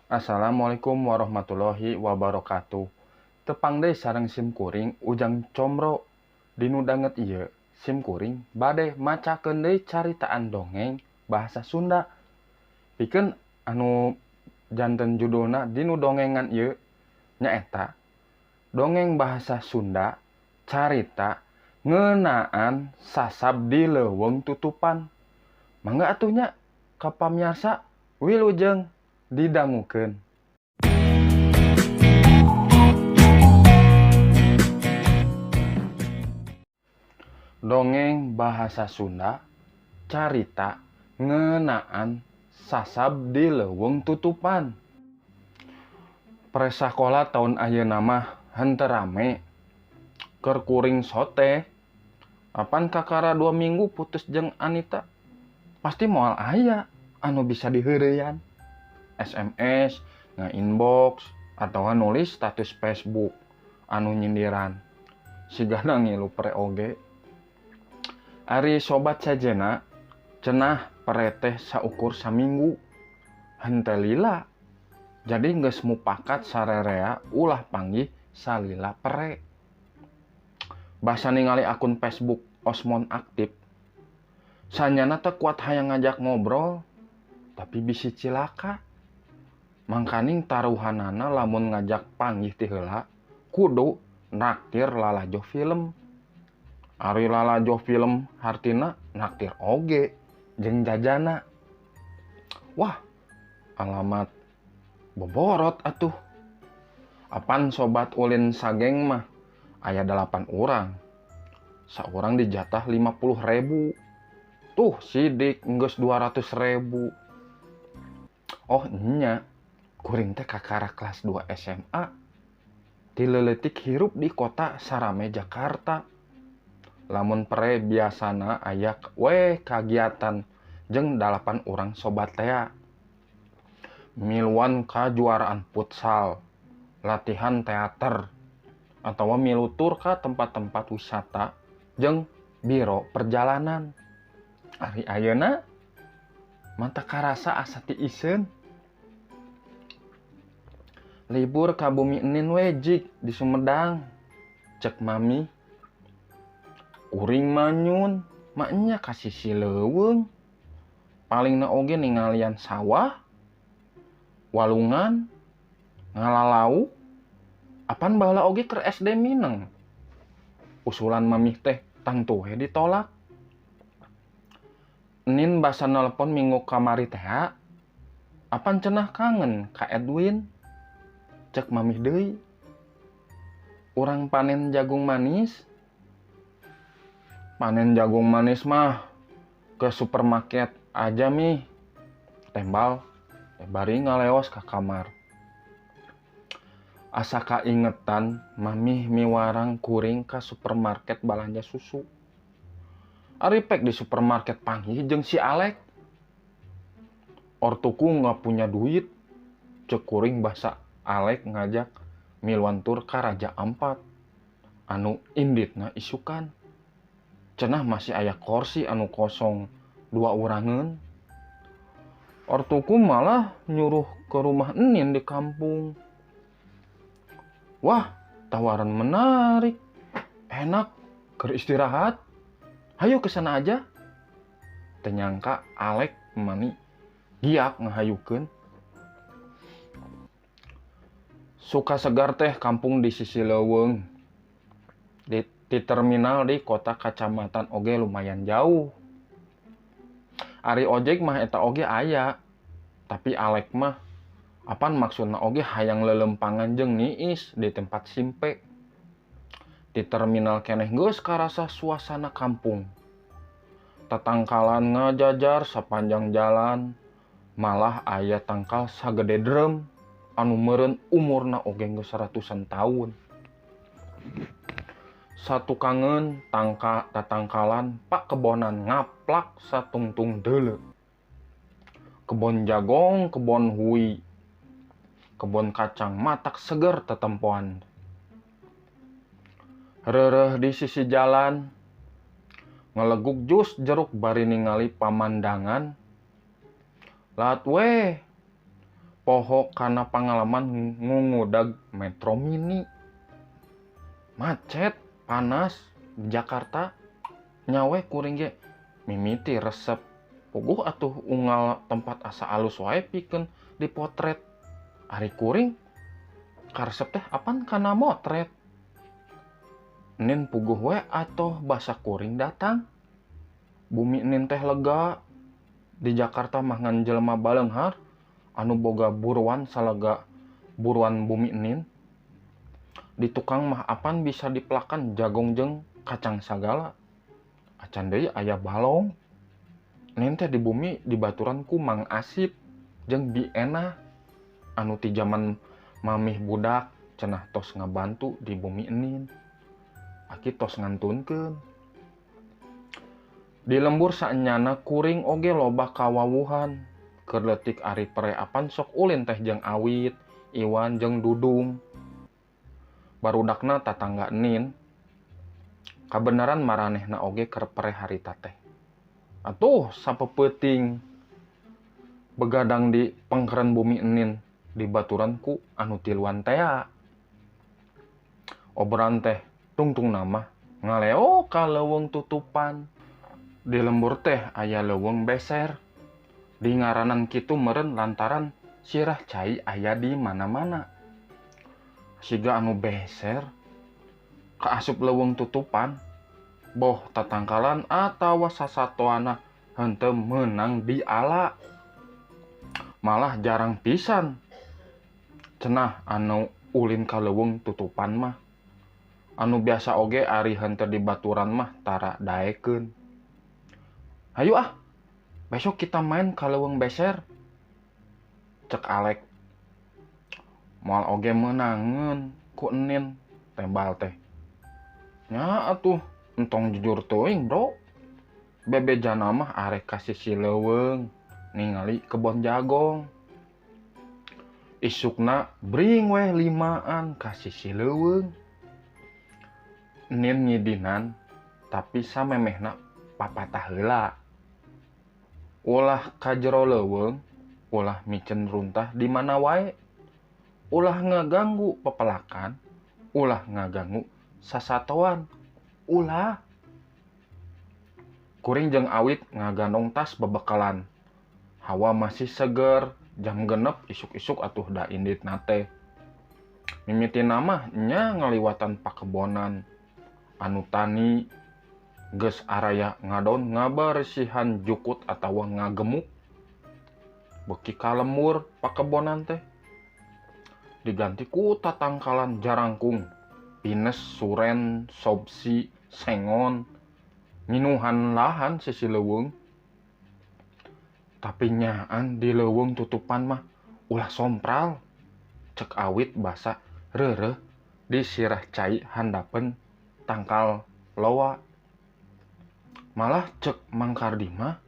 Assalamualaikum warahmatullahi wabarakatuh. Tepang deui sareng sim kuring Ujang Comro. Dinu danget ieu sim kuring bade macakeun deui caritaan dongeng bahasa Sunda. Pikeun anu janten judulna dinu dongengan ieu nyaeta dongeng bahasa Sunda carita ngeunaan sasab di leuweung tutupan. Mangga atuh nya ka pamiarsa wilujeng didangukeun. Dongeng bahasa Sunda carita ngeunaan sasab di leuweung tutupan. Presakola taun ayeuna mah henteu rame. Keur kuring sote apan kakara 2 minggu putus jeung Anita. Pasti moal aya anu bisa diheureyan. SMS, nga-inbox, atawa nulis status Facebook anu nyindiran. Sigana ngilu pre oge. Ari sobat sajena cenah pere teh saukur saminggu. Henteu lila. Jadi geus mupakat sarerea ulah panggih salila pere. Basa ningali akun Facebook Osmon aktif. Sanyana teh kuat hayang ngajak ngobrol, tapi bisi cilaka. Mangkaning taruhanana lamun ngajak panggih ti heula kudu naktir lalajo film. Ari lalajo film hartina naktir oge jeung jajana. Wah, alamat boborot atuh. Apan sobat ulin sageng mah aya 8 urang. Saurang dijatah 50.000. Tuh sidik geus 200.000. Oh nya, kuring teh kakara kelas 2 SMA. Ti leuletik hirup di kota sarame Jakarta. Lamun pere biasana aya we kagiatan jeung 8 urang sobat tea. Miluan kajuaraan futsal, latihan teater, atawa milu tur ka tempat-tempat wisata jeung biro perjalanan. Ari ayeuna mata karasa asa ti iseun. Libur ka bumi enin we jik di Sumedang, cek mami. Kuring manyun, maknya ka sisi leuweung. Palingna oge ningalian sawah, walungan, ngalalau. Apan baheula oge keur SD mineng. Usulan mamih teh tangtu we ditolak. Nin basa nelpon minggu kamari teh, apan cenah kangen ka Edwin. Cek mamih deui. Urang panen jagung manis. Panen jagung manis mah ke supermarket aja mih. Tembal bari ngaleos ka kamar. Asa kaingetan mamih miwarang kuring ka supermarket balanja susu. Ari pek di supermarket panggih jeung si Alek. Ortuku nggak punya duit. Cek kuring basa Alek ngajak miluan tur ka Raja Ampat. Anu inditna isukan. Cenah masih aya kursi anu kosong 2 urangeun. Ortuku malah nyuruh ke rumah Enin di kampung. Wah, tawaran menarik. Enak, keur istirahat. Hayu ke sana aja. Teu nyangka Alek mani giak ngahayukeun. Suka segar teh kampung di sisi leuweung. Di terminal di kota kacamatan oge lumayan jauh. Ari ojek mah eta oge aya. Tapi Alek mah apan maksudna oge hayang lelempangan jeung niis di tempat simpe. Di terminal keneh geus karasa suasana kampung. Tatangkalan ngajajar sapanjang jalan, malah aya tangkal sagede drum anu meureun umurna oge geus ratusan tahun. Satukangeun tangka tatangkalan pakebonan ngaplak satungtung deuleu. Kebon jagong, kebon hui, kebon kacang matak seger tetempoan. Reureuh di sisi jalan, ngeleguk jus jeruk bari ningali pamandangan. Lat we, Poho kana pangalaman ngungudag Metro Mini. Macet, panas di Jakarta. Nyawe kuring ge mimiti resep. Puguh atuh unggal tempat asa alus wae pikeun dipotret. Ari kuring karesep teh apan kana motret. Nin puguh we atuh basa kuring datang. Bumi nin teh lega. Di Jakarta mah ngan jelema baleunghar anu boga buruan salaga buruan bumi nin. Di tukang mah apan bisa dipelakan jagong jeung kacang sagala. Acan deui aya balong. Nin teh di bumi dibaturan ku Mang Asip jeung Bi Enah anu ti jaman mamih budak cenah tos ngabantu di bumi nin. Aki tos ngantunkeun. Di lembur saenyana kuring oge loba kawawuhan. Keur leutik ari pere apan sok ulin teh jeung Awit, Iwan jeung Dudung. Barudakna tatangga nin. Kabeneran maranehna oge keur pere harita teh. Atuh sapeupeting begadang di pengkeren bumi nin dibaturan ku anu tiluan tea. Obran teh tungtung nama ngaleo ka leuweung tutupan. Di lembur teh aya leuweung beser. Di ngaranan kitu meureun lantaran sirah cai aya di mana-mana. Siga anu beser kaasup leuweung tutupan, boh tatangkalan atawa sasatoana henteu meunang diala. Malah jarang pisan cenah anu ulin ka leuweung tutupan mah. Anu biasa oge ari henteu dibaturan mah tara daekeun. Hayu ah, besok kita main ka leuweung beser. Cek Alek. Moal oge meunangeun ku enin tembal teh. Nya atuh entong jujur teuing, bro. Bebejana mah arek ka sisi leuweung ningali kebon jagong. Isukna bring weh limaan ka sisi leuweung. Nin ngidinan tapi samemehna papatah heula. Ulah ka jero leuweung, ulah miceun runtah di mana wae. Ulah ngaganggu pepelakan, ulah ngaganggu sasatoan, ulah. Kuring jeung Awit ngagandong tas bebekalan. Hawa masih seger, jam 6 isuk-isuk atuh da indit nate. Mimiti mah nya ngaliwatan pakebonan. Anu tani geus araya ngadon ngabersihan jukut atawa ngagemuk. Beuki ka lembur pakebonan teh. Diganti ku tatangkalan jarangkung, pines, suren, sobsi, sengon, nginuhan lahan sisi leuweung. Tapi nyaan di leuweung tutupan mah ulah sompral. Cek Awit basa reureuh di sirah cai handapeun tangkal loa. Malah cek Mang Kardi mah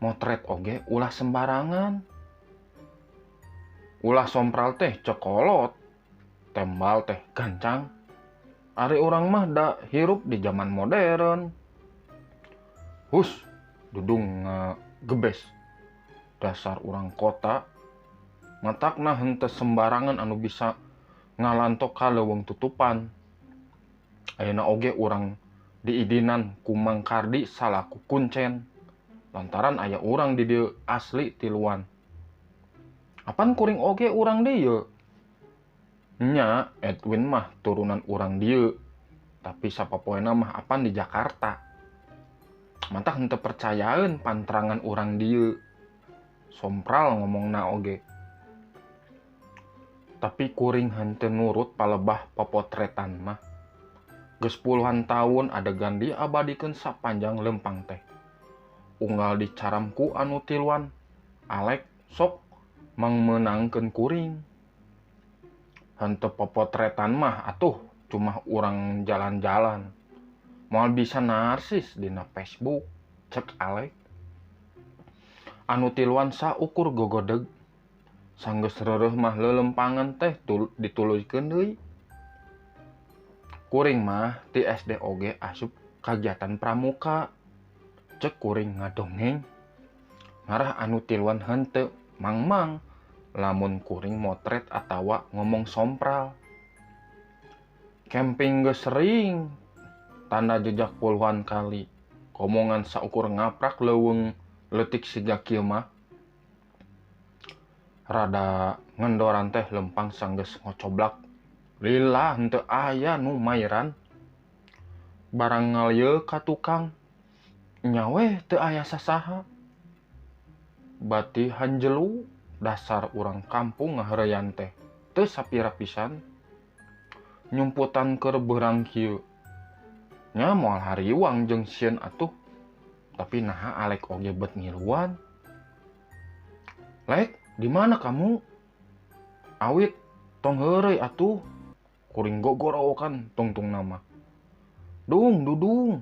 motret oge ulah sembarangan. Ulah sompral teh cekolot, tembal teh gancang. Ari urang mah da hirup di zaman modern. Hus, Dudung ngegebes. Dasar urang kota, matakna henteu sembarangan anu bisa ngalantok ka leuweung tutupan. Ayeuna oge urang diidinan ku Mang Kardi salaku kuncen. Lantaran aya urang di dieu asli tiluan. Apan kuring oge urang dieu? Nya Edwin mah turunan urang dieu, tapi sapapoena mah apan di Jakarta. Mantah henteu percayaeun pantrangan urang dieu. Sompral ngomongna oge. Tapi kuring henteu nurut palebah popotretan mah. Geus puluhan tahun adegan diabadikeun sapanjang lempang teh. Unggal dicaram ku anu tiluan, Alek sok mangmeunangkeun kuring. Henteu popotretan mah atuh cuma urang jalan-jalan. Moal bisa narsis dina Facebook, cek Alek. Anu tiluan saukur gogodeg. Sanggeus reureuh mah lelempangan teh dituluykeun deui. Kuring mah ti SD oge asup kagiatan pramuka. Cek kuring ngadongeng. Ngarah anu tiluan henteu mangmang Lamun kuring motret atawa ngomong sompral. Camping geus sering tanda jejak puluhan kali. Komongan saukur ngaprak leuweung leutik siga kieu mah. Rada ngendoran teh lempang sanggeus ngocoblak. Lila henteu aya nu mairan. Barang ngalieu ka tukang nya weh teu aya sasaha. Bati hanjelu dasar urang kampung ngaheureuyan teh teu sapira pisan. Nyumputan keur beurang kieu. Nya moal hariwang jeung sieun atuh. Tapi naha Alek oge bet ngiluan. Lek, di mana kamu? Awit tong heureuy atuh. Kuring gogorowokan tungtung nama. Dung, dudung.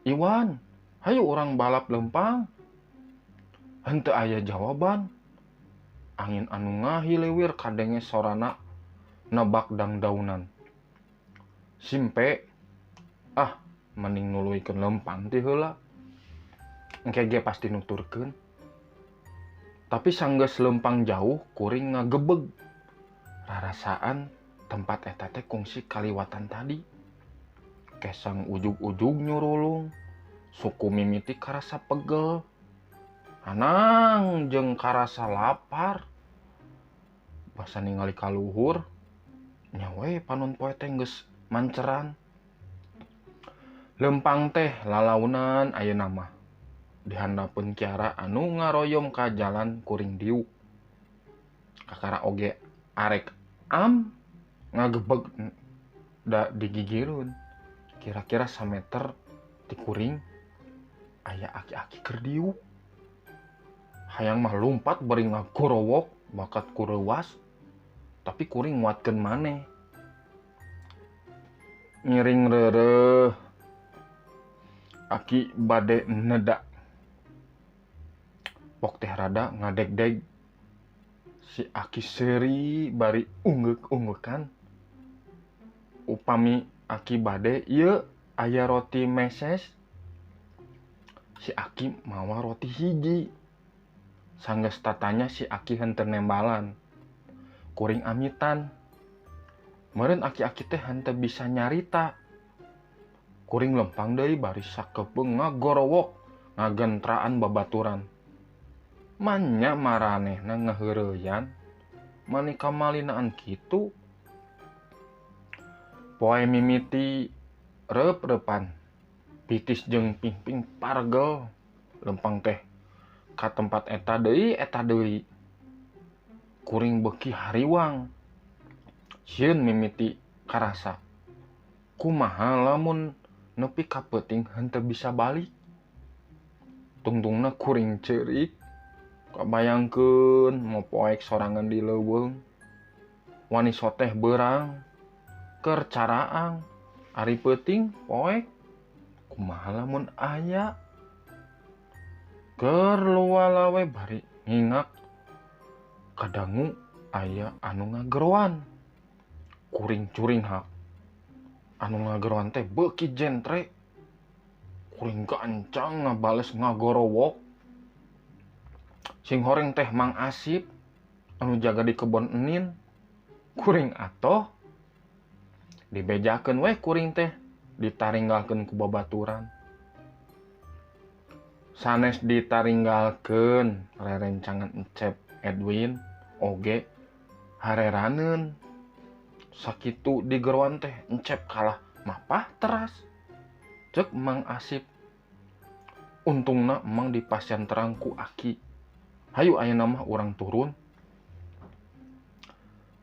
Iwan, hayu urang balap lempang. Henteu aya jawaban. Angin anu ngahiliwir kadenge sorana nebak dangdaunan. Simpe, ah mending nuluykeun lempang ti heula. Engke ge pasti nuturkeun. Tapi sanggeus lempang jauh kuring ngagebeg. Rarasaan tempat eta teh kungsi kaliwatan tadi. Kesang ujug-ujug nyurulung, suku mimiti karasa pegel. Anang jeung karasa lapar. Basa ningali ka luhur, nya we panon poe teh geus manceran. Lempang teh lalaunan ayeuna mah. Dihandapeun Kiara anu ngaroyom ka jalan kuring diuk. Kakara oge arek am ngagebeg da digigirun. Kira-kira sameter ti kuring aya aki-aki keur diuk. Hayang mah lumpat bari ngagorowok bakat ku reuas, tapi kuring nguatkeun maneh. Ngiring reureuh aki bade neda. Pok teh rada ngadegdeg. Si aki seuri bari unggeuk-unggekan. Upami aki bade ieu aya roti meses. Si aki mawa roti hiji. Sanggeus tatanya si aki henteu nembalan. Kuring amitan. Meureun aki-aki teh henteu bisa nyarita. Kuring lempang deui bari sakepeung ngagorowok ngagentraan babaturan. Manya maranehna ngaheureyan mani kamalinaan kitu. Poe mimiti reup-reupan. Pitis jeung pingping pargel. Lempang teh ka tempat eta deui eta deui. Kuring beuki hariwang. Sieun mimiti karasa. Kumaha lamun nepi ka peuting henteu bisa balik. Tungtungna kuring ceurik. Kabayangkeun mopoek sorangan di leuweung. Wani soteh beurang. Keur caraang. Ari peuting poek. Kumaha lamun aya. Keur luwala we bari ngingak. Kadangu aya anu ngageroan. Kuring curinghak. Anu ngageroan teh beuki jentre. Kuring gancang ngabales ngagorowok. Sing horeng teh Mang Asip anu jaga di kebon enin. Kuring atoh dibejakeun we kuring teh ditaringgalkeun ku babaturan. Sanes ditaringgalkeun rerencangan Encep Edwin oge hareraneun. Sakitu digeroan teh Encep kalah mapah teras. Cek Mang Asip. Untungna Mang dipasian terang ku aki. Hayu ayeuna mah urang turun.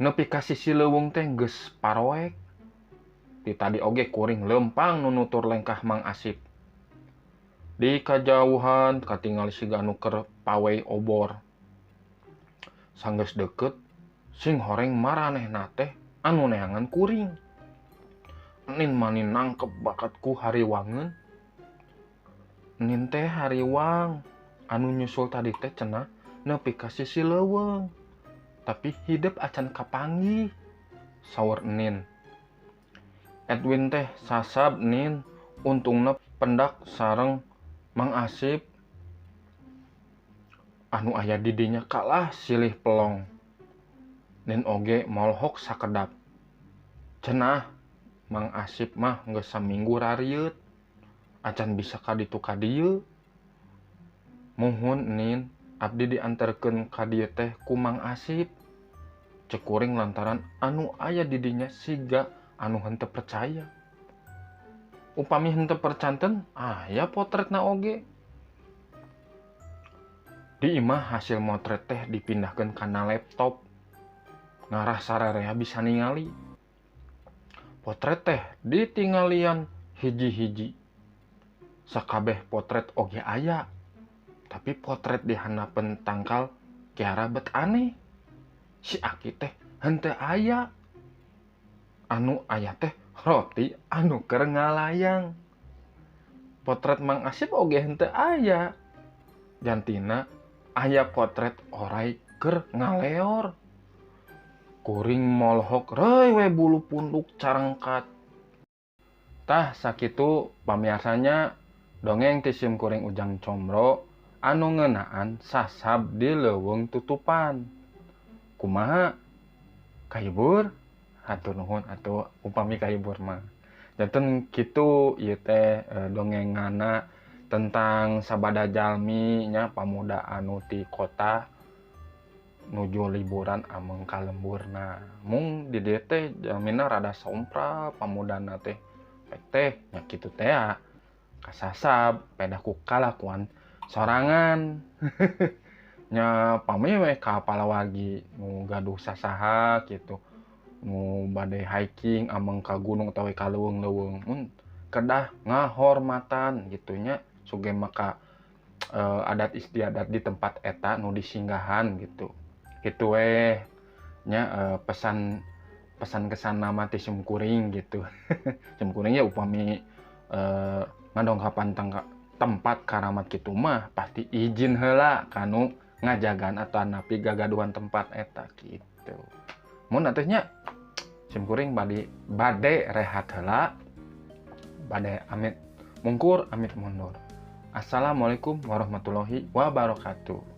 Nepi ka sisi leuweung teh geus paroek. Ti tadi oge kuring lempang nu nutur lengkah Mang Asip. Di kajauhan katingali siga anu keur pawey obor. Sanggeus deukeut sing horeng maranehna teh anu neangan kuring. Nin mani nangkep bakat ku hariwangeun. Nin teh hariwang anu nyusul tadi teh cenah nepi ka sisi leuweung. Tapi hidep acan kapanggih. Saur Nin. Edwin teh sasab Nin, untungna pendak sareng Mang Asip. Anu aya di dinya kalah silih pelong. Nin oge molhok sakedap. Cenah Mang Asip mah geus saminggu rarieut. Acan bisa ka ditu ka dieu. Muhun Nin, abdi dianterkeun ka dieu teh ku Mang Asip. Cek kuring lantaran anu aya di dinya siga anu henteu percaya. Upami henteu percanten aya potretna oge. Di imah hasil motret teh dipindahkeun kana laptop. Ngarah sararea bisa ningali. Potret teh ditinggalian hiji-hiji. Sakabeh potret oge aya. Tapi potret di handapeun tangkal kiara bet aneh. Si Aki teh henteu aya. Anu aya teh roti anu keur ngalayang. Potret Mang Asip oge henteu aya. Jantina aya potret orai keur ngaleor. Kuring molhok reuy we bulu punduk carengkat. Tah sakitu pamiarsanya dongeng ti sim kuring Ujang Comro anu ngeunaan sasab di leuweung tutupan. Kumaha kahibur? Hatur nuhun atuh upami kahibur mah. Janten kitu ieu teh dongengana tentang sabada jalmi nya pamuda anu ti kota nuju liburan ameng ka lemburna. Mung di dieu teh jalmina rada sompral pamudana teh pek teh nya kitu teh ya kasasab pedah ku kalakuan sorangan. Nya pami we ka palawargi nu gaduh sasaha kitu nu bade hiking ameng ka gunung atawa ka leuweung-leuweung mun kedah ngahormatan gitu nya suge maka adat istiadat di tempat eta nu disinggahan gitu. Kitu we nya pesan pesan kesan nama ti sim kuring gitu. Sim kuring ya upami ngadongkapan tempat karamat kitu mah pasti izin heula kanu ngajagan atau napi gagaduhan tempat eta gitu. Mun atuh nya sim kuring bade rehat heula, bade amit mungkur amit mundur. Assalamualaikum warahmatullahi wabarakatuh.